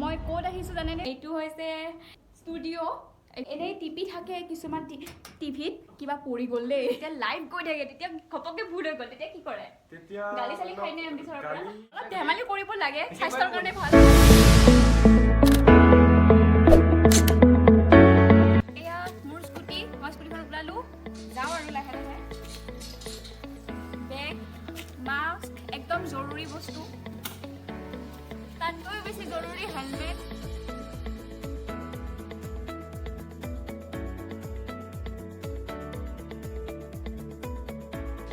মই ক'ত আহিছোঁ জানেনে? এইটো হৈছে ষ্টুডিঅ'। এনেই টিপি থাকে কিছুমান টিভিত কিবা পৰি গ'ল দেই, তেতিয়া লাইভ গৈ থাকে, তেতিয়া ঘপককৈ ভুল হৈ গ'ল, তেতিয়া কি কৰে? তেতিয়া গালি চালি খাই নে এম ডি ছাৰৰ পৰা? গালি অলপ ধেমালি কৰিব লাগে, স্বাস্থ্যৰ কাৰণে ভাল। এয়া মোৰ স্কুটি, মই স্কুটিখন ওলালোঁ, যাওঁ আৰু লাহে লাহে। বেগ, মাস্ক একদম জৰুৰী বস্তু, তাতকৈও বেছি জৰুৰী হেলমেট।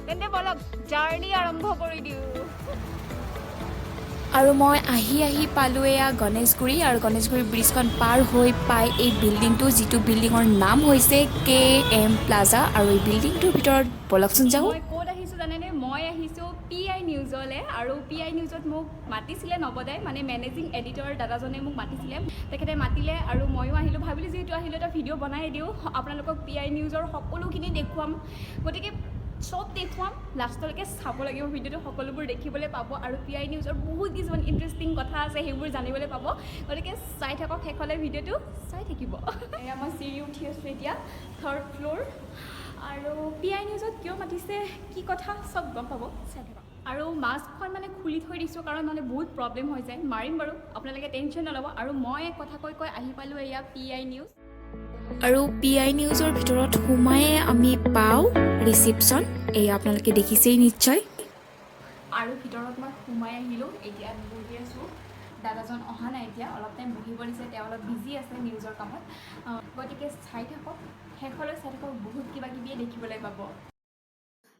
তেন্তে বলক, জাৰ্ণি আৰম্ভ কৰি দিওঁ। আৰু মই আহি আহি পালোঁ এয়া গণেশগুৰি আৰু গণেশগুৰি ব্ৰিজখন পাৰ হৈ পাই এই বিল্ডিংটো, যিটো বিল্ডিঙৰ নাম হৈছে কেএম প্লাজা। আৰু এই বিল্ডিংটোৰ ভিতৰত ব'লকচোন যাওঁ। মই ক'ত আহিছোঁ জানেনে? মই আহিছোঁ পি আই নিউজলৈ আৰু পি আই নিউজত মোক মাতিছিলে নৱদাই, মানে মেনেজিং এডিটৰ দাদাজনে মোক মাতিছিলে। তেখেতে মাতিলে আৰু ময়ো আহিলোঁ। ভাবিলোঁ যিহেতু আহিলোঁ, এটা ভিডিঅ' বনাই দিওঁ আপোনালোকক, পি আই নিউজৰ সকলোখিনি দেখুৱাম। গতিকে চব দেখুৱাম, লাষ্টলৈকে চাব লাগিব ভিডিঅ'টো, সকলোবোৰ দেখিবলৈ পাব। আৰু পি আই নিউজৰ বহুত কিছুমান ইণ্টাৰেষ্টিং কথা আছে, সেইবোৰ জানিবলৈ পাব। গতিকে চাই থাকক শেষলৈ ভিডিঅ'টো চাই থাকিব। এয়া মই চিৰি উঠি আছোঁ এতিয়া, থাৰ্ড ফ্ল'ৰ। আৰু পি আই নিউজত কিয় মাতিছে, কি কথা, চব গম পাব, চাই থাকক। আৰু মাস্কখন মানে খুলি থৈ দিছোঁ, কাৰণ নহ'লে বহুত প্ৰব্লেম হৈ যায়। মাৰিম বাৰু, আপোনালোকে টেনশ্যন নল'ব। আৰু মই কথা কৈ কৈ আহি পালোঁ এয়া পি আই নিউজ। আৰু পি আই নিউজৰ ভিতৰত সোমায়ে আমি পাওঁ ৰিচিপশ্যন, এই আপোনালোকে দেখিছেই নিশ্চয়। আৰু ভিতৰত মই সোমাই আহিলোঁ, এতিয়া বহি আছোঁ। দাদাজন অহা নাই এতিয়া, অলপ টাইম বহিব দিছে, তেওঁ অলপ বিজি আছে নিউজৰ কামত। গতিকে চাই থাকক, শেষলৈ চাই থাকক, বহুত কিবা কিবিয়ে দেখিবলৈ পাব।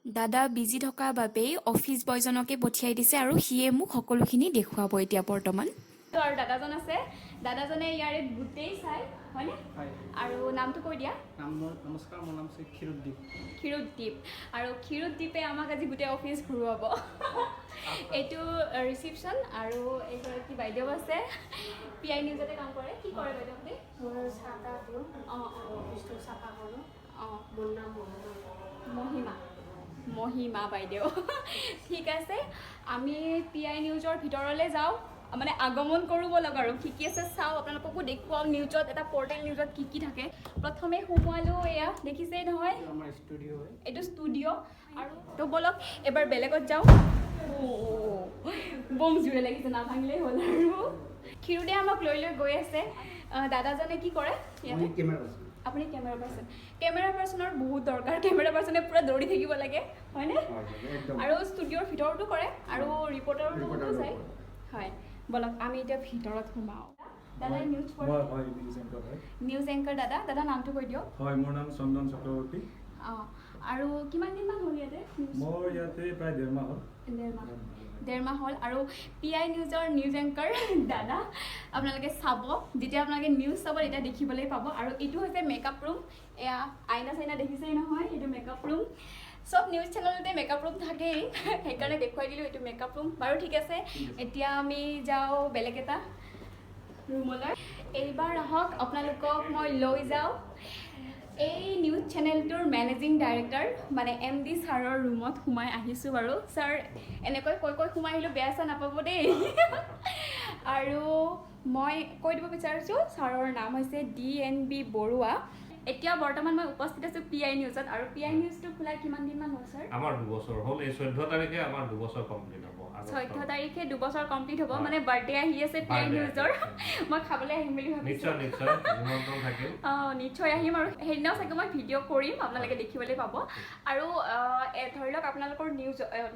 দাদা বিজি থকাৰ বাবেই অফিচ বয়জনকে পঠিয়াই দিছে আৰু সিয়ে মোক সকলোখিনি দেখুৱাব এতিয়া বৰ্তমান। তো আৰু দাদাজন আছে, দাদাজনে ইয়াৰে গোটেই চাই, হয়নে? হয়। আৰু নামটো কৈ দিয়া। নাম মোৰ, নমস্কাৰ, মোৰ নাম শ্ৰী ক্ষীৰোদ্বীপ। ক্ষীৰোদ্বীপ। আৰু ক্ষীৰোদ্বীপে আমাক আজি গোটেই অফিচ ঘূৰুৱাব। এইটো ৰিচিপশ্যন আৰু এইগৰাকী বাইদেউ আছে, পি আই নিউজতে কাম কৰে। কি কৰে বাইদেউ আপুনি? মই চাহ তাহ দিওঁ। অঁ অঁ অফিচটো চাফা কৰোঁ। মোৰ নাম মহিমা। মহিমা, মহিমা বাইদেউ। ঠিক আছে, আমি পি আই নিউজৰ ভিতৰলৈ যাওঁ, মানে আগমন কৰোঁ ব'লক। আৰু কি কি আছে চাওঁ, আপোনালোককো দেখুৱাওঁ নিউজত, এটা পৰ্টেল নিউজত কি কি থাকে। প্ৰথমে সোমোৱালোঁ, এয়া দেখিছেই নহয়? এইটো আমাৰ ষ্টুডিঅ' হয়। এইটো ষ্টুডিঅ'। আৰু তো ব'লক, এবাৰ বেলেগত যাওঁ। বম জোৰে লাগিছে, নাভাঙিলেই হ'ল। আৰু ক্ষীৰোদে আমাক লৈ লৈ গৈ আছে। দাদাজনে কি কৰে ইয়াতে? আপুনি কেমেৰা পাৰ্চন। কেমেৰা পাৰ্চনৰ বহুত দৰকাৰ, কেমেৰা পাৰ্চনে পূৰা দৌৰি থাকিব লাগে, হয়নে? আৰু ষ্টুডিঅ'ৰ ভিতৰতো কৰে আৰু ৰিপৰ্টাৰৰ লগতো যায়। হয়, ব'লক, আমি এতিয়া ভিতৰত সোমাওঁ। দাদাই নিউজ পঢ়ে। মই হয়, নিউজ এংকৰ হয়। নিউজ এংকাৰ দাদা। দাদা, নামটো কৈ দিয়ক। হয়, মোৰ নাম চন্দন চক্ৰৱৰ্তী। অঁ, আৰু কিমান দিনমান হ'ল ইয়াতে নিউজ? মোৰ ইয়াতে প্ৰায় 1.5 মাহ হ'ল। 1.5 মাহ, 1.5 মাহ হ'ল। আৰু পি আই নিউজৰ নিউজ এংকাৰ দাদা, আপোনালোকে চাব, যেতিয়া আপোনালোকে নিউজ চাব তেতিয়া দেখিবলৈ পাব। আৰু এইটো হৈছে মেকআপ ৰুম। এয়া আইনা চাইনা দেখিছেই নহয়, এইটো মেকআপ ৰুম। চব নিউজ চেনেলতে মেকআপ ৰুম থাকেই, সেইকাৰণে দেখুৱাই দিলোঁ, এইটো মেকআপ ৰুম। বাৰু ঠিক আছে, এতিয়া আমি যাওঁ বেলেগ এটা ৰুমলৈ। এইবাৰ আহক, আপোনালোকক মই লৈ যাওঁ এই নিউজ চেনেলটোৰ মেনেজিং ডাইৰেক্টৰ, মানে এম ডি ছাৰৰ ৰুমত সোমাই আহিছোঁ। বাৰু ছাৰ, এনেকৈ কৈ কৈ সোমাই আহিলোঁ, বেয়া চেয়া নাপাব দেই। আৰু মই কৈ দিব বিচাৰিছোঁ, ছাৰৰ নাম হৈছে ডি এন বি বৰুৱা। এতিয়া বৰ্তমান মই উপস্থিত আছোঁ পি আই নিউজত। আৰু পি আই নিউজটো খোলা কিমান দিনমান হ'ল ছাৰ? আমাৰ 2 বছৰ হ'ল। এই 14 তাৰিখে আমাৰ 2 বছৰ কমপ্লিট হ'ব আগষ্টৰ। 14 তাৰিখে 2 বছৰ কমপ্লিট হ'ব। হয়। মানে বাৰ্থডে আহি আছে পি আই Birthday আহি নিউজৰ। আছে। মই খাবলৈ আহিম বুলি ভাবিছোঁ। নিশ্চয় নিশ্চয়, নিমন্ত্ৰণ থাকিল। অঁ, নিশ্চয় আহিম। আৰু সেইদিনাও চাগে মই ভিডিঅ' কৰিম, আপোনালোকে দেখিবলৈ পাব। আৰু ধৰি লওক আপোনালোকৰ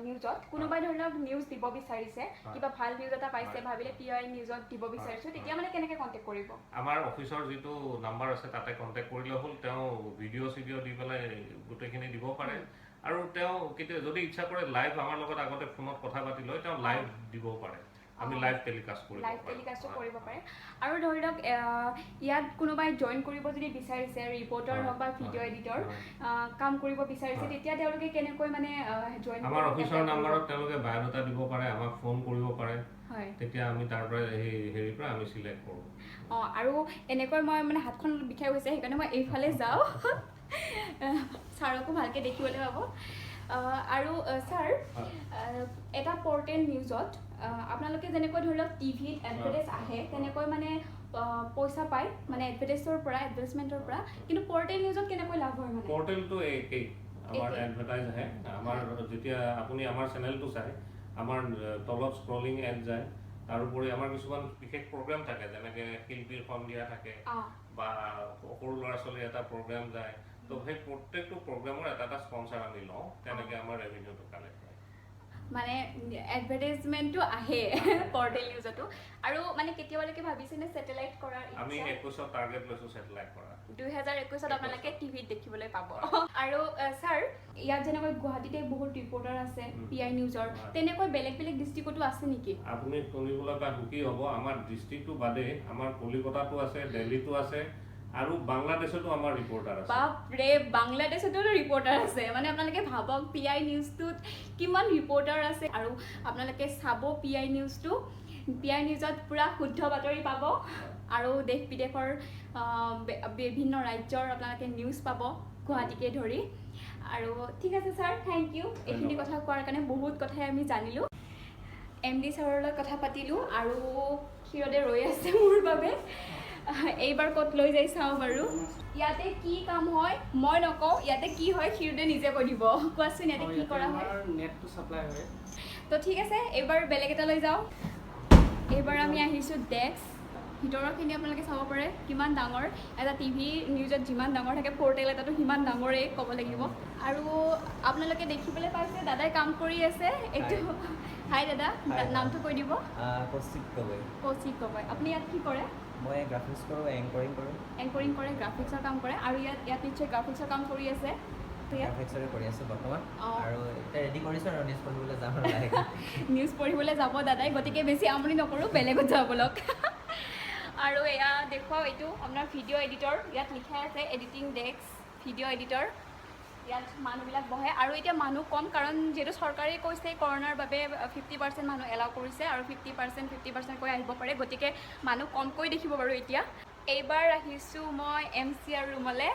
নিউজত কোনোবাই ধৰি লওক নিউজ দিব বিচাৰিছে, কিবা ভাল নিউজ এটা পাইছে, ভাবিলে পি আই নিউজত দিব বিচাৰিছোঁ, তেতিয়া মানে কেনেকৈ কণ্টেক্ট কৰিব? আমাৰ অফিচৰ যিটো নাম্বাৰ আছে, তাতে কণ্টেক্ট কৰিলে হ'ল। তেওঁ ভিডিঅ' চিডিঅ' দি পেলাই গোটেইখিনি দিব পাৰে। আৰু তেওঁ কেতিয়া যদি ইচ্ছা কৰে, লাইভ আমাৰ লগত আগতে ফোনত কথা পাতি লৈ তেওঁ লাইভ দিব পাৰে। আমি লাইভ টেলিকাষ্ট কৰিব লাইভ পাৰোঁ। টেলিকাষ্টো কৰিব পাৰে। আৰু ধৰি লওক ইয়াত কোনোবাই জইন কৰিব যদি বিচাৰিছে, ৰিপৰ্টাৰ হওক বা ভিডিঅ' এডিটৰ কাম কৰিব বিচাৰিছে, তেতিয়া তেওঁলোকে কেনেকৈ মানে জইন? আমাৰ অফিচৰ নাম্বাৰত তেওঁলোকে বায়'ডাটা দিব পাৰে, আমাক ফোন কৰিব পাৰে। তেতিয়া আমি তাৰ পৰা সেই হেৰিৰ পৰা আমি চিলেক্ট কৰোঁ। অঁ, আৰু এনেকৈ মই মানে হাতখন বিষাই গৈছে, সেইকাৰণে মই এইফালে যাওঁ, ছাৰকো ভালকৈ দেখিবলৈ পাব। আৰু ছাৰ, এটা পৰ্টেল নিউজত আপোনালোকে যেনেকৈ ধৰি লওক টিভিত এডভাৰটাইজ আহে, তেনেকৈ মানে পইচা পায় মানে এডভাৰটাইজৰ পৰা, এডভাৰটাইজমেণ্টৰ পৰা, কিন্তু পৰ্টেল নিউজত কেনেকৈ লাভ হয় মানে? পৰ্টেলটো একেই, আমাৰ একেই। এডভাৰটাইজ আহে। আমাৰ যেতিয়া আপুনি আমাৰ চেনেলটো চায়, আমাৰ তলত স্ক্ৰলিং এড যায়। তাৰোপৰি আমাৰ কিছুমান বিশেষ প্ৰগ্ৰেম থাকে, যেনেকৈ শিল্পীৰ সন্ধিয়া থাকে বা সৰু ল'ৰা ছোৱালীৰ এটা প্ৰগ্ৰেম যায়। তো সেই প্ৰত্যেকটো প্ৰগ্ৰেমৰ এটা এটা স্পনচাৰ আমি লওঁ, তেনেকৈ আমাৰ ৰেভিনিউটো কালেক্ট হয়। মানে এডভাৰটাইজমেণ্টটো আহে পৰ্টেল নিউজতো। আৰু মানে কেতিয়াবালৈকে ভাবিছেনে ছেটেলাইট কৰাৰ আমি ইচ্ছা? 21ত টাৰ্গেট লৈছোঁ ছেটেলাইট কৰা। 2021ত আপোনালোকে টিভিত দেখিবলৈ পাব। আৰু ছাৰ, ইয়াত যেনেকৈ গুৱাহাটীতে বহুত ৰিপৰ্টাৰ আছে পি আই নিউজৰ, তেনেকৈ বেলেগ বেলেগ ডিষ্ট্ৰিক্টতো আছে নেকি? আপুনি শুনিবলৈ পাই সুখী হ'ব, আমাৰ ডিষ্ট্ৰিক্টটো বাদেই আমাৰ কলিকতাতো আছে, দিল্লীতো আছে আৰু বাংলাদেশতো আমাৰ ৰিপৰ্টাৰ আছে। বাপৰে, বাংলাদেশতো ৰিপৰ্টাৰ আছে! মানে আপোনালোকে ভাবক, পি আই নিউজটোত কিমান ৰিপৰ্টাৰ আছে। আৰু আপোনালোকে চাব পি আই নিউজটো। পি আই নিউজত পূৰা শুদ্ধ বাতৰি পাব আৰু দেশ বিদেশৰ বিভিন্ন ৰাজ্যৰ আপোনালোকে নিউজ পাব, গুৱাহাটীকে ধৰি। আৰু ঠিক আছে ছাৰ, thank U এইখিনি ধন্যবাদ। কথা কোৱাৰ কাৰণে। বহুত কথাই আমি জানিলোঁ, এম ডি ছাৰৰ লগত কথা পাতিলোঁ আৰু ক্ষীৰদে ৰৈ আছে মোৰ বাবে। এইবাৰ ক'ত লৈ যাই চাওঁ বাৰু। ইয়াতে কি কাম হয় মই নকওঁ, ইয়াতে কি হয় ক্ষীৰদে নিজে কৈ দিব। কোৱাচোন, ইয়াতে কি ইয়াতে কৰা হয়? আমাৰ নেটটো ছাপ্লাই হয়। তো ঠিক আছে, এইবাৰ বেলেগ এটালৈ যাওঁ। এইবাৰ আমি আহিছোঁ ডেস্ক। ভিতৰৰখিনি আপোনালোকে চাব পাৰে কিমান ডাঙৰ। এটা টিভি নিউজত যিমান ডাঙৰ থাকে, পৰ্টেল এটাতো সিমান ডাঙৰেই ক'ব লাগিব। আৰু আপোনালোকে দেখিবলৈ পাইছে দাদাই কাম কৰি আছে এইটো। হাই দাদা। হাই। নামটো কৈ দিব। কৌশিক গগৈ। কৌশিক গগৈ। আপুনি ইয়াত কি কৰে? মই গ্ৰাফিক্স কৰোঁ, এংকৰিং কৰোঁ। এংকৰিং কৰে, গ্ৰাফিক্সৰ কাম কৰে। আৰু ইয়াত নিশ্চয় গ্ৰাফিক্সৰ কাম কৰি আছে তো ইয়াত? গ্ৰাফিক্সৰে কৰি আছোঁ বৰ্তমান। আৰু আৰু এতিয়া ৰেডি কৰিছোঁ আৰু নিউজ পঢ়িবলৈ যাম আৰু লাহেকৈ। নিউজ পঢ়িবলৈ যাব দাদাই, গতিকে বেছি আমনি নকৰোঁ, বেলেগত যাওঁ ব'লক। আৰু এয়া দেখুৱাওঁ, এইটো আপোনাৰ ভিডিঅ' এডিটৰ। ইয়াত লিখাই আছে এডিটিং ডেস্ক, ভিডিঅ' এডিটৰ। ইয়াত মানুহবিলাক বহে। আৰু এতিয়া মানুহ কম, কাৰণ যিহেতু চৰকাৰে কৈছে কৰোণাৰ বাবে 50% মানুহ এলাউ কৰিছে আৰু 50% 50%কৈ আহিব পাৰে, গতিকে মানুহ কমকৈ দেখিব বাৰু এতিয়া। এইবাৰ আহিছোঁ মই এম চি আৰ ৰুমলৈ।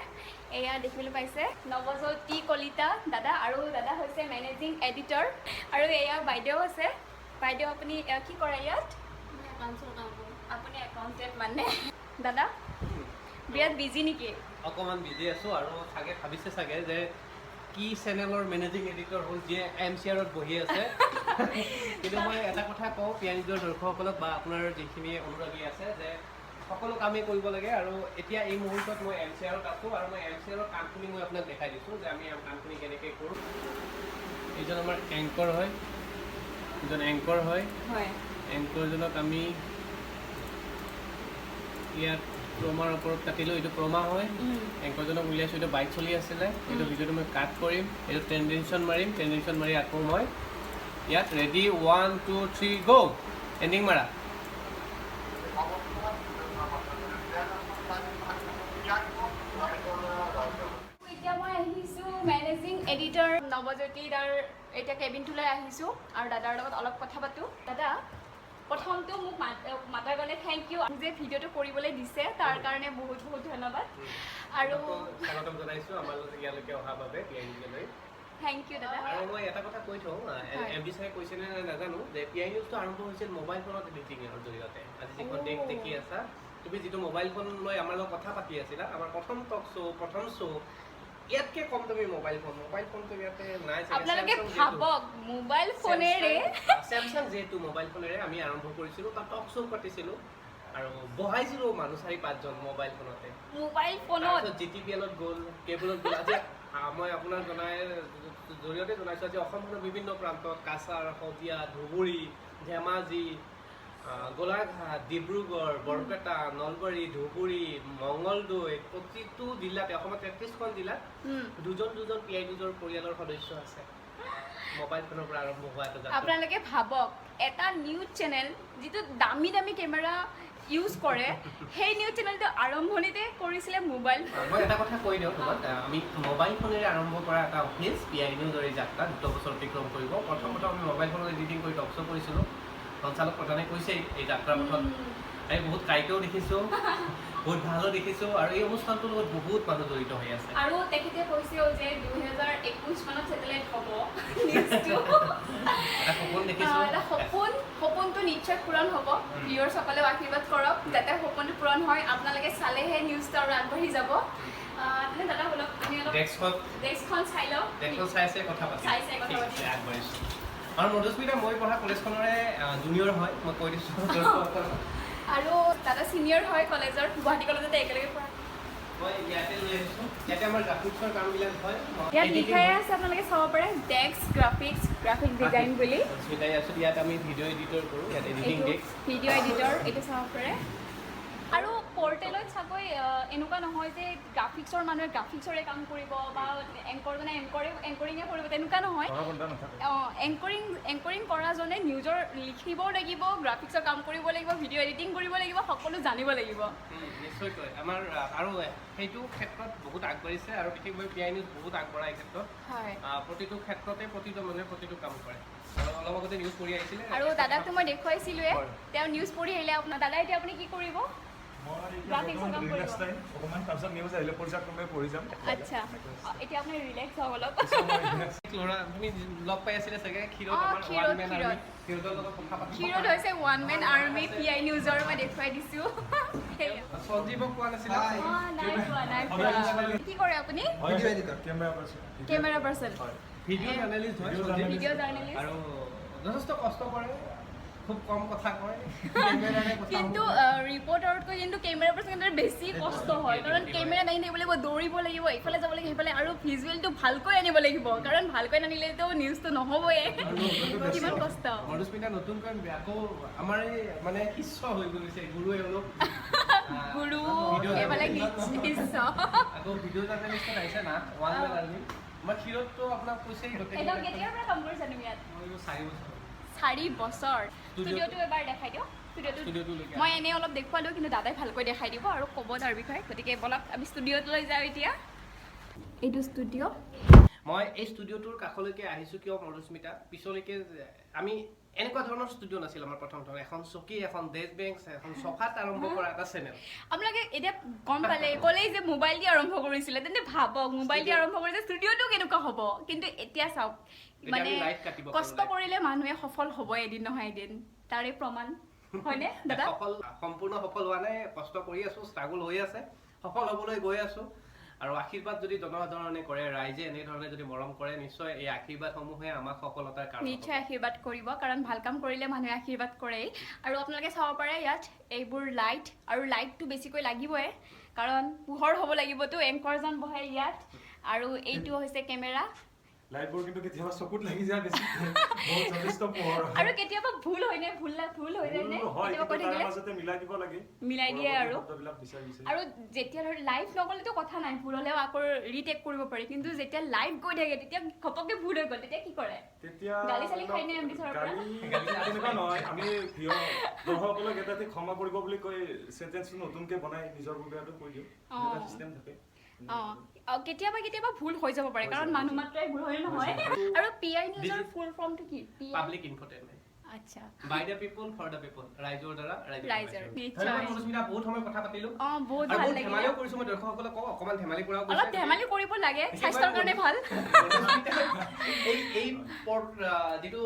এয়া দেখিবলৈ পাইছে নৱজ্যোতি কলিতা দাদা, আৰু দাদা হৈছে মেনেজিং এডিটৰ। আৰু এয়া বাইদেউ আছে। বাইদেউ, আপুনি কি কৰে ইয়াত? আপুনি একাউণ্টেণ্ট। মানে দাদা বিৰাট বিজি নেকি? অকণমান বিজি আছোঁ। আৰু চাগে ভাবিছে চাগে যে কি চেনেলৰ মেনেজিং এডিটৰ হ'ল যিয়ে এম চি আৰত বহি আছে। কিন্তু মই এটা কথা কওঁ পি আই নিউজৰ দৰ্শকসকলক বা আপোনাৰ যিখিনি অনুৰাগী আছে যে সকলো কামেই কৰিব লাগে। আৰু এতিয়া এই মুহূৰ্তত মই এম চি আৰত আছোঁ আৰু মই এম চি আৰৰ কামখিনি মই আপোনাক দেখাই দিছোঁ যে আমি কামখিনি কেনেকৈ কৰোঁ। এইজন আমাৰ এংকৰ হয়, এজন এংকৰ হয়। এংকৰজনক আমি ইয়াত ক্ৰমাৰ ওপৰত কাটিলোঁ। এইটো ক্ৰমা হয়। এংকৰজনক উলিয়াইছোঁ। এইটো বাইক চলি আছিলে। এইটো ভিডিঅ'টো মই কাট কৰিম, এইটো ট্ৰেনজেকশ্যন মাৰিম। ট্ৰেনজেকশ্যন মাৰি আকৌ মই ইয়াত ready, one, two, three, go, ending মাৰা। এতিয়া মই আহিছোঁ মেনেজিং এডিটৰ নৱজ্যোতি দাৰ এতিয়া কেবিনটোলৈ আহিছোঁ আৰু দাদাৰ লগত অলপ কথা পাতোঁ। দাদা, প্ৰথমটো মোক মাতাৰ কাৰণে thank U, যে ভিডিঅ'টো কৰিবলৈ দিছে তাৰ কাৰণে বহুত বহুত ধন্যবাদ। আৰু স্বাগতম জনাইছোঁ আমাৰ লগত ইয়ালৈকে অহাৰ বাবে, পি আই নিউজলৈ। Thank U দাদা। আৰু মই এটা কথা কৈ থওঁ, এম ডি ছাৰে কৈছেনে নাই নাজানো, যে পি আই নিউজটো আৰম্ভ হৈছিল মোবাইল ফোনত এডিটিঙৰ জৰিয়তে। আজি যিখন দেশ দেখি আছা তুমি, যিটো মোবাইল ফোন লৈ আমাৰ লগত কথা পাতি আছিলা, আমাৰ প্ৰথম টক শ্ব', প্ৰথম শ্ব', ইয়াতকে কম দামী মোবাইল ফোনটো ইয়াতে নাই চাগে। আপোনালোকে Samsung যিহেতু- ভাবক, মোবাইল ফোনেৰে চেমচাং যিহেতু মোবাইল ফোনেৰে আমি আৰম্ভ কৰিছিলোঁ, তাত টক শ্ব' পাতিছিলোঁ আৰু বহাইছিলোঁ মানুহ চাৰি পাঁচজন মোবাইল ফোনতে। মোবাইল ফোনত। তাৰপিছত জি টি পি এলত গ'ল, কেবুলত গ'ল। আজি মই আপোনাক জনাই জৰিয়তে জনাইছোঁ, আজি অসমখনৰ বিভিন্ন প্ৰান্তত, কাছাৰ, শদিয়া, ধুবুৰী, ধেমাজি, গোলাঘাট, ডিব্ৰুগড়, বৰপেটা, নলবাৰী, ধুবুৰী, মঙলদৈ, প্ৰতিটো জিলাতে, অসমত 33খন জিলাত দুজন দুজন পি আই নিউজৰ পৰিয়ালৰ সদস্য আছে। মোবাইল ফোনৰ পৰা আৰম্ভ হোৱা এটা যাত্ৰা। আপোনালোকে ভাবক, এটা নিউজ চেনেল যিটো দামী দামী কেমেৰা ইউজ কৰে, সেই নিউজ চেনেলটো আৰম্ভণিতে কৰিছিলে মোবাইল মই এটা কথা কৈ দিওঁ তোমাক, আমি মোবাইল ফোনেৰে আৰম্ভ কৰা এটা অফিচ পি আই নিউজৰ এই যাত্ৰা 2 বছৰ অতিক্ৰম কৰিব। প্ৰথম প্ৰথম আমি মোবাইল ফোনত এডিটিং কৰি টক শ্ব' কৰিছিলোঁ। সঞ্চালক প্ৰধানে কৈছেই, এই যাত্ৰা পথত আমি বহুত কাইকেও দেখিছোঁ, বহুত ভালো দেখিছোঁ আৰু এই অনুষ্ঠানটোৰ লগত বহুত মানুহ জড়িত হৈ আছে। আৰু তেখেতে কৈছেও যে 2021 মানত ছেটেলাইট হ'ব নিউজটো। এটা সপোন দেখিছোঁ। এটা সপোন, সপোনটো নিশ্চয় পূৰণ হ'ব। ভিউৱাৰ্ছসকলেও আশীৰ্বাদ কৰক যাতে সপোনটো পূৰণ হয়। আপোনালোকে চালেহে নিউজটো আৰু আগবাঢ়ি যাব। তেনে দাদা বলক আমি অলপ ডেস্কখন চাই লওঁ। ডেস্কখন চাই চাই কথা পাতিম। চাই চাই কথা পাতিম। আগবাঢ়িছোঁ। আৰু মধুস্মিতা মই পঢ়া কলেজখনৰে জুনিয়ৰ হয়, মই কৈ দিছোঁ। আৰু দাদা চিনিয়ৰ হয় কলেজৰ, গুৱাহাটী কলেজতে একেলগে পঢ়া। মই ইয়াতে লৈ আহিছোঁ। ইয়াতে আমাৰ গ্ৰাফিক্সৰ কামবিলাক হয়। ইয়াত লিখাই আছে, আপোনালোকে চাব পাৰে ডেস্ক গ্ৰাফিক্স, গ্ৰাফিক ডিজাইন বুলি। মধুস্মিতাই আছোঁ। ইয়াত আমি ভিডিঅ' এডিটৰ কৰোঁ, ইয়াত এডিটিং ডেস্ক, ভিডিঅ' এডিটৰ এইটো চাব পাৰে। আৰু পৰ্টেলত চাগৈ এনেকুৱা নহয় যে গ্ৰাফিক্সৰ মানুহে গ্ৰাফিক্সৰে কাম কৰিব বা এংকৰজনে এংকৰিঙে কৰিব, তেনেকুৱা নহয়। অঁ, এংকৰিং কৰাজনে নিউজৰ লিখিবও লাগিব, গ্ৰাফিক্সৰ কাম কৰিব লাগিব, ভিডিঅ' এডিটিং কৰিব লাগিব, সকলো জানিব লাগিব। নিশ্চয়কৈ আমাৰ আৰু সেইটো ক্ষেত্ৰত বহুত আগবাঢ়িছে আৰু বিশেষভাৱে পি আই নিউজ বহুত আগবঢ়া এই ক্ষেত্ৰত। হয়, প্ৰতিটো ক্ষেত্ৰতে প্ৰতিটো মানুহে প্ৰতিটো কাম কৰে। আৰু অলপ আগতে নিউজ পঢ়ি আহিছিলে আৰু দাদাকতো মই দেখুৱাইছিলোঁৱে, তেওঁ নিউজ পঢ়ি আহিলে। আপোনাৰ দাদা এতিয়া আপুনি কি কৰিব? আচ্ছা, এতিয়া আপুনি ৰিলেক্স হওক অলপ। তুমি লগ পাই আছিলে চাগে ক্ষীৰোদ হৈছে one man army P I নিউজৰ, মই দেখুৱাই দিছোঁ। সঞ্জীৱক কোৱা নাছিলে? নাই। কি কৰে আপুনি? কেমেৰা পাৰ্চন, ভিডিঅ' জাৰ্নেলিষ্ট হয়, ভিডিঅ' জাৰ্নেলিষ্ট আৰু যথেষ্ট কষ্ট কৰে, খুব কম কথা কয়। কিন্তু ৰিপৰ্টাৰতকৈ কিন্তু কেমেৰা পাৰ্চন বেছি কষ্ট হয়, কাৰণ কেমেৰা দাঙি থাকিব লাগিব, দৌৰিব লাগিব, এইফালে যাব লাগিব সেইফালে, আৰু ভিজুৱেলটো ভালকৈ আনিব লাগিব, কাৰণ ভালকৈ নানিলেতো নিউজটো নহ'বই। কিমান কষ্ট। মধুস্মিতা নতুনকৈ আকৌ আমাৰ এই মানে শিষ্য হৈ গৈছে, গুৰু এওঁলোক। গুৰু এইফালে শিষ্য। আকৌ ভিডিঅ' জাৰ্নেলিষ্টত আহিছে না, ওৱান মেন আৰ্মি। আমাৰ ক্ষীৰোদটো আপোনাক কৈছেই। কেতিয়াৰ পৰা কাম কৰিছা তুমি ইয়াত? 4 বছৰ। 4 বছৰ। ষ্টুডিঅ'টো এবাৰ দেখাই দিয়ক। ষ্টুডিঅ'টো মই এনেই অলপ দেখুৱালোঁ, কিন্তু দাদাই ভালকৈ দেখাই দিব আৰু ক'ব তাৰ বিষয়ে। গতিকে বলক আমি ষ্টুডিঅ'টোলৈ যাওঁ এতিয়া। এইটো ষ্টুডিঅ'। মই এই ষ্টুডিঅ'টোৰ কাষলৈকে আহিছোঁ কিয় মধুস্মিতা, পিছলৈকে আমি এনেকুৱা ধৰণৰ ষ্টুডিঅ' নাছিল আমাৰ। প্ৰথম ধৰণৰ এখন চকী, এখন ডেস্ক বেঞ্চ, এখন চফাত আৰম্ভ কৰা এটা চেনেল। আপোনালোকে এতিয়া গম পালে, ক'লেই যে মোবাইল দি আৰম্ভ কৰিছিলে, তেন্তে ভাবক মোবাইল দি আৰম্ভ কৰিছে ষ্টুডিঅ'টো কেনেকুৱা হ'ব। কিন্তু এতিয়া চাওক, মানে কষ্ট কৰিলে মানুহে সফল হ'ব এদিন নহয় এদিন, তাৰে প্ৰমাণ হয়নে দাদা? সফল, সম্পূৰ্ণ সফল হোৱা নাই, কষ্ট কৰি আছোঁ, ষ্ট্ৰাগল হৈ আছে, সফল হ'বলৈ গৈ আছোঁ। আৰু আশীৰ্বাদ যদি জনসাধাৰণে কৰে, ৰাইজে এনেধৰণে যদি মৰম কৰে, নিশ্চয় এই আশীৰ্বাদসমূহে আমাক সফলতাৰ কাৰণ নিশ্চয় আশীৰ্বাদ কৰিব, কাৰণ ভাল কাম কৰিলে মানুহে আশীৰ্বাদ কৰেই। আৰু আপোনালোকে চাব পাৰে ইয়াত এইবোৰ লাইট, আৰু লাইটটো বেছিকৈ লাগিবই, কাৰণ পোহৰ হ'ব লাগিবতো, এংকৰজন বহে ইয়াত। আৰু এইটো হৈছে কেমেৰা। লাইটবোৰ কিন্তু কেতিয়াবা চকুত লাগি যায় বেছি, বহুত যথেষ্ট পোহৰ হয়। আৰু কেতিয়াবা ভুল হয় নে? ভুল হৈ যায় নে? কেতিয়াবা কৈ থাকিলে মাজতে মিলাই দিব লাগে, মিলাই দিয়ে। আৰু আৰু যেতিয়া ধৰ লাইভ নগ'লেতো কথা নাই, ভুল হ'লেও আকৌ ৰিটেক কৰিব পাৰি, কিন্তু যেতিয়া লাইভ গৈ থাকে তেতিয়া ঘপককৈ ভুল হৈ গ'ল, তেতিয়া কি কৰে? তেতিয়া গালি চালি খাই নে এমডি ছাৰৰ পৰা? তেনেকুৱা নহয়, আমি দৰ্শকসকলক এটা ক্ষমা কৰিব বুলি কৈ চেণ্টেন্সটো নতুনকৈ বনাই নিজৰ ববীয়াটো কৈ দিওঁ, এটা চিষ্টেম থাকে। অঁ, কেতিয়াবা কেতিয়াবা ভুল হৈ যাব পাৰে, কাৰণ মানুহ মাত্ৰাই ভুল হয় নহয়। আৰু পি আই নিউজৰ ফুল ফৰ্মটো কি? Public infotainment. আচ্ছা, by the people for the people, ৰাইজৰ দ্বাৰা ৰাইজৰ। নিশ্চয়। মধুস্মিতা, বহুত সময় কথা পাতিলো। অঁ, বহুত ভাল লাগিলে। ধেমালিও কৰিছো মই, দৰ্শকসকলক কওঁ অকণমান ধেমালি কৰাও গৈছে। অলপ ধেমালি কৰিব লাগে, স্বাস্থ্যৰ কাৰণে ভাল। এই যিটো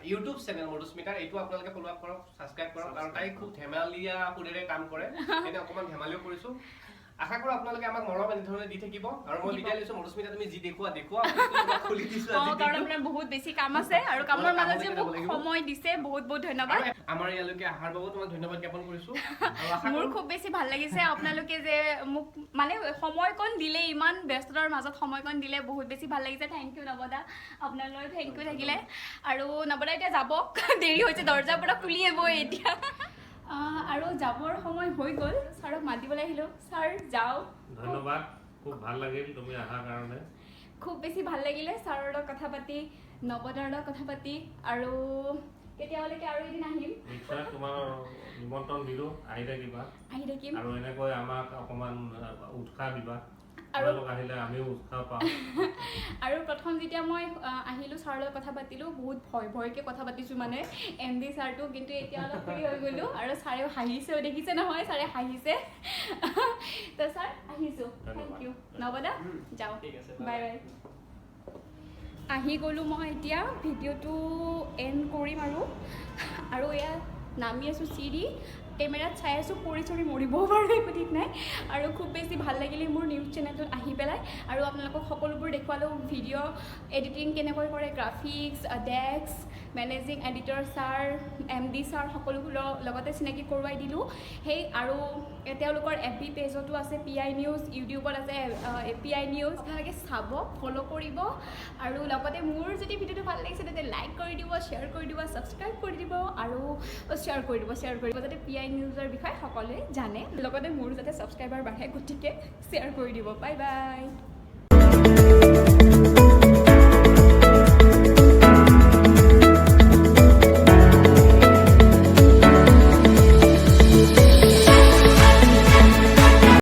ইউটিউব চেনেল মধুস্মিতাৰ, এইটো আপোনালোকে ফ'ল' আপ কৰক, ছাবস্ক্ৰাইব কৰক, কাৰণ তাই খুব ধেমালীয়া সুৰেৰে কাম কৰে, এনে অকণমান ধেমালিও কৰিছো। আশা কৰোঁ আপোনালোকে আমাক মৰম এনেধৰণে দি থাকিব। আৰু মই বিদায় লৈছোঁ। মধুস্মিতা, তুমি যি দেখুওৱা দেখুওৱা, খুলি দিছোঁ আজি। কাৰণ আপোনাৰ বহুত বেছি কাম আছে আৰু কামৰ মাজত যে মোক সময় দিছে, বহুত বহুত ধন্যবাদ। আমাৰ ইয়ালৈকে অহাৰ বাবে তোমাক ধন্যবাদ জ্ঞাপন কৰিছোঁ। মোৰ খুব বেছি ভাল লাগিছে আপোনালোকে যে মোক মানে সময়কণ দিলে, ইমান ব্যস্ততাৰ মাজত সময়কণ দিলে, বহুত বেছি ভাল লাগিছে। Thank U নৱদা, আপোনালৈ thank U থাকিলে। আৰু নৱদা এতিয়া যাব, দেৰি হৈছে, দৰ্জাৰ পৰা খুলি আহিব এতিয়া। আৰু যাবৰ সময় হৈ গ'ল, ছাৰক মাতিবলৈ আহিলোঁ। ছাৰ যাওঁ। ধন্যবাদ, খুব ভাল লাগিল তুমি অহাৰ কাৰণে। খুব বেছি ভাল লাগিলে ছাৰৰ লগত কথা পাতি, নৱদাৰ লগত কথা পাতি। আৰু কেতিয়ালৈকে আৰু এদিন আহিম নিশ্চয়, তোমাৰ নিমন্ত্ৰণ দিলোঁ, আহি থাকিবা। আহি থাকিম। আৰু এনেকৈ আমাক অকণমান উৎসাহ দিবা। আপোনালোক আহিলে আমিও উৎসাহ পাওঁ। আৰু প্ৰথম যেতিয়া মই আহিলোঁ, ছাৰৰ লগত কথা পাতিলোঁ, বহুত ভয় ভয়কৈ কথা পাতিছোঁ মানে এম ডি ছাৰটো, কিন্তু এতিয়া অলপ ফ্ৰী হৈ গ'লোঁ আৰু ছাৰেও হাঁহিছেও, দেখিছে নহয়, ছাৰে হাঁহিছে। তো ছাৰ, আহিছোঁ, thank U. নৱদা, যাওঁ। ঠিক আছে। Bye bye. আহি গ'লোঁ মই, এতিয়া ভিডিঅ'টো এণ্ড কৰিম আৰু এয়া নামি আছোঁ চিৰি, কেমেৰাত চাই আছোঁ, পৰি চৰি মৰিবও পাৰোঁ, একো ঠিক নাই। আৰু খুব বেছি ভাল লাগিলে মোৰ নিউজ চেনেলটোত আহি পেলাই আৰু আপোনালোকক সকলোবোৰ দেখুৱালোঁ, ভিডিঅ' এডিটিং কেনেকৈ কৰে, graphics, desk, managing editor sir, MD sir, সকলোবোৰৰ লগতে চিনাকি কৰোৱাই দিলোঁ। সেই আৰু তেওঁলোকৰ এফ বি পেজতো আছে পি আই নিউজ, ইউটিউবত আছে পি আই নিউজ। আপোনালোকে চাব, ফ'ল' কৰিব আৰু লগতে মোৰ যদি ভিডিঅ'টো ভাল লাগিছে, তেন্তে লাইক কৰি দিব, শ্বেয়াৰ কৰি দিব, ছাবস্ক্ৰাইব কৰি দিব আৰু শ্বেয়াৰ কৰি দিব, শ্বেয়াৰ কৰি দিব, যাতে পি আই নিউজৰ বিষয়ে সকলোৱে জানে, লগতে মোৰো যাতে ছাবস্ক্ৰাইবাৰ বাঢ়ে। গতিকে শ্বেয়াৰ কৰি দিব। Bye bye.